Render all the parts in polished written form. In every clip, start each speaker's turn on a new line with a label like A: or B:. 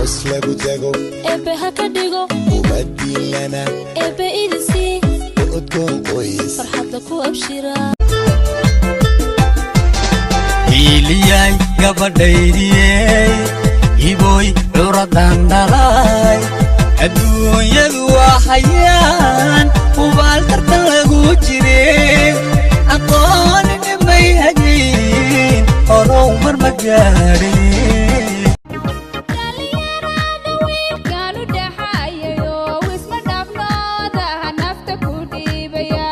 A: Aroos lagu tago.
B: Eebbe ha ka dhigo.
A: Ubadiilana.
B: Eebbe idin sii.
A: Udgoon qoys.
B: Farxadda ku abshira.
C: Hiiliyay gabadhaydiyey, ibooy curadan dhalay. Adduunyadu waa hayaan, hubaal tartan lagu jire. Aqoonini may hagayn, horow mar ma gaadhin.
D: Dhallinyarada wiilkaanu dhaxayayo, wisma dhaafnoodaha nafta ku dhiibaya.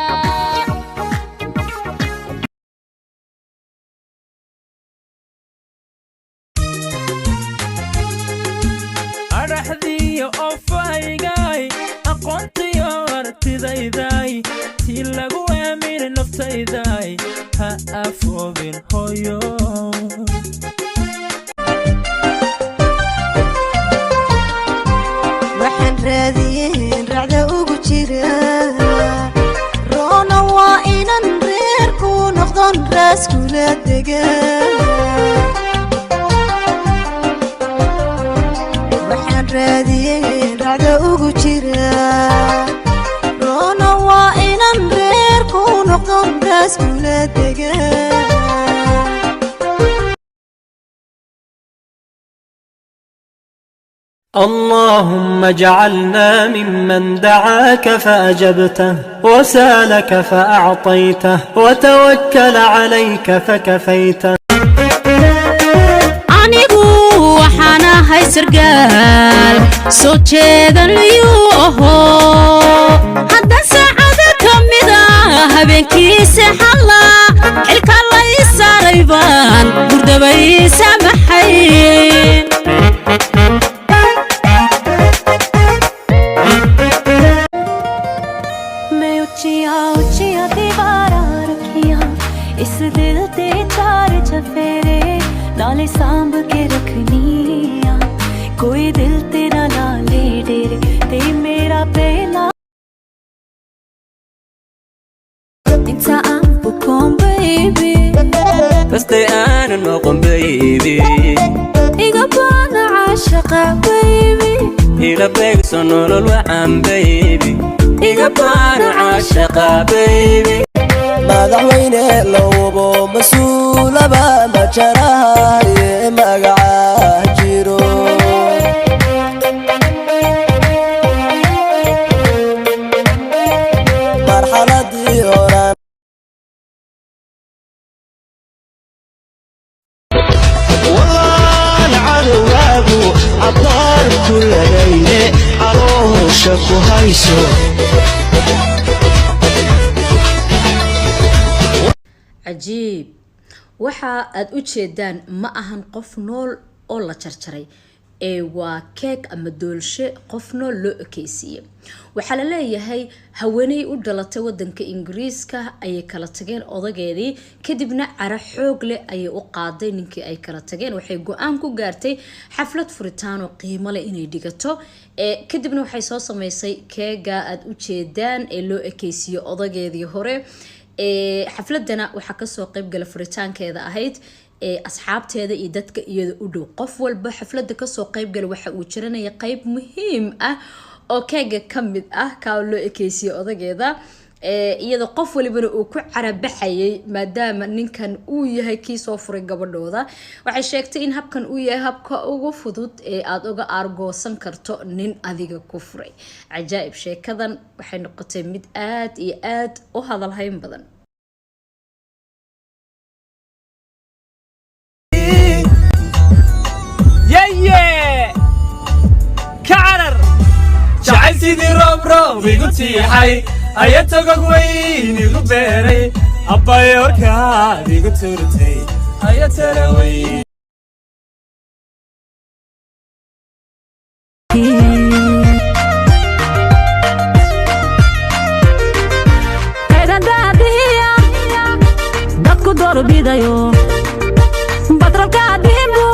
E: Adhaxdiiyo ofaygay, aqoontiyo aragtidayday, tii lagu aaminay naftayday, ha afoobin hooyo.
F: Waxaan raadiyeen racda ugu jira roona waa inan reerku noqdon raaskula dega. Waxaan raadiyeen racda ugu jira roona waa inan reerku noqdon raaskula dega.
G: اللهم اجعلنا ممن دعاك فأجبته، وسالك فأعطيته، وتوكل عليك فكفيته.
H: Anigu waxaan ahay sargaal soo jeedanayuu aho. Hadda saacada ka mida habeenkiisa xalla xilka lay saaray baan hurdabay samaxay.
B: ਮੈਂ ਉੱਚੀਆਂ ਉੱਚੀਆਂ ਦੀਵਾਰਾਂ ਰੱਖੀਆਂ ਇਸ ਦਿਲ ਤੇ ਚਾਰ ਚਫੇਰੇ, ਨਾਲੇ ਸਾਂਭ ਕੇ ਰੱਖਨੀ ਆ, ਕੋਈ ਦਿਲ ਤੇਰਾ ਲਾ ਲੇ ਡੇਰੇ ਤੇ ਮੇਰਾ ਪਹਿਲਾ। Inta aan bukoon, baby.
C: Bastay aanan noqon, baby.
B: Iga baana caashaqa, baby.
C: Ila beegso nolol wacan, baby. Iga baana caashaqa, baby.
I: Madaxweyne lowbo mas-uulaba majarahaye magaca jiro. Marxaladii horan.
J: Waan cadowgaagu cabbaar ku ladayne, caloosha ku hayso.
K: Cajiib! Waxa aad u jeedaan ma ahan qof nool oo la jarjaray ee waa keeg ama doolshe qof nool loo ekeysiiyey. Waxaa la leeyahay haweeney u dhalatay wadanka Ingiriiska ayay kala tageen odageedii, kadibna cara xoog leh ayay u qaaday ninkii ay kala tageen. Waxay go-aan ku gaartay xaflad furitaan oo qiimo leh inay dhigato. Kadibna waxay soo sameysay keega aad u jeedaan ee loo ekeysiiyey odageedii hore. Xafladana waxaa kasoo qeybgala furitaankeeda ahayd asxaabteeda iyo dadka iyada u dhow. Qof walba xaflada kasoo qeybgala waxa uu jiranaya qeyb muhiim ah oo keega kamid ah kaa loo ekeysiiyey odageeda, iyadoo qof walibana uu ku carabaxayay maadaama ninkan uu yahay kii soo furay gabadhooda. Waxay sheegtay in habkan uu yahay habka ugu fudud ee aada uga aargoosan karto nin adiga ku furay. Cajaa'ib! Sheekadan waxay noqotay mid aada iyo aada u hadalhayn badan.
E: Yaye, ka carar jacayl sidii roob roob igu tiixay, aya togog weyn igu beeray, abbaye horkaad igu turtay, aya tala weyn.
H: Daadihiya dadku doorbidayo, batrolka dhimbu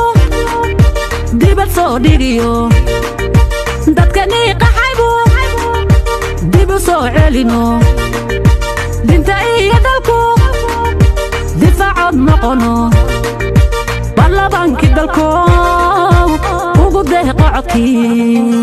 H: dibad soo dhigiyo, dadkanii qaxaybu dib u soo celino, dinta iyo dalku difaacood noqono, baarlamaankii dalkow ugu deeqo codka. Jacaylkii.